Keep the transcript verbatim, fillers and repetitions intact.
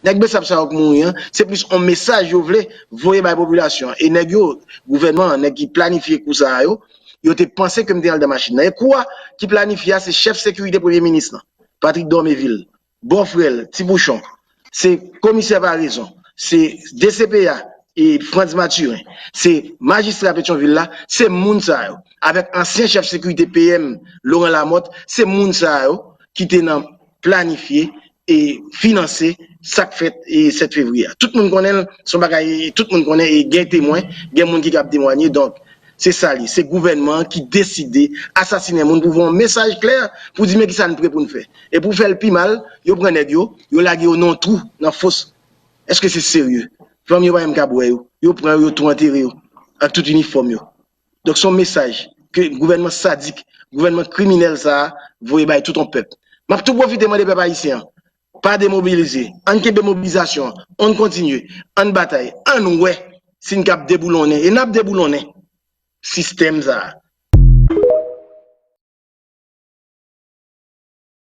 Nèg Besap sa yo k mouri an, se plis yon mesaj yo vle voye bay popilasyon an. E nèg yo, gouvènman an, nèg ki planifye kou sa a yo, yo te panse ke m te anndan machin nan. E kou a ki planifye a, se chèf sekirite premye minis lan, Patrick Dormeville, bòfrè l, Ti Pouchon, se komisè Paraison, se D C P A, e Frantz Mathurin, se majistra Petyonvil la, se moun sa yo. Avèk ansyen chèf sekirite P M Laurent Lamothe, se moun sa yo ki te nan planifye e finanse sa k fèt e sèt fevriye a. Tout moun konnen l, se yon bagay, tout moun konnen e gen temwen, gen moun ki kab temwanye. Donk, se sa li, se gouvènman an ki deside asasinen moun pou voye yon mesaj klè pou di men kisa n pre pou n fè. E pou fè l pi mal, yo pran nèg yo, yo lage yo nan yon twou, nan fos. Èske se serye? Fanmi yo pa menm kab wè yo. Yo pran yo, yo tou antere yo, ak tout inifòm yo. Donk, se yon mesaj ke gouvènman sadik, gouvènman kriminèl sa a voye bay tout yon pèp. M ap tou pwofite mande pèp ayisyen an, pa demobilize. Ann kenbe mobilizasyon an. Ann kontinye. Ann batay. Ann wè si n kab deboulonnen. E n ap deboulonnen sistèm sa a.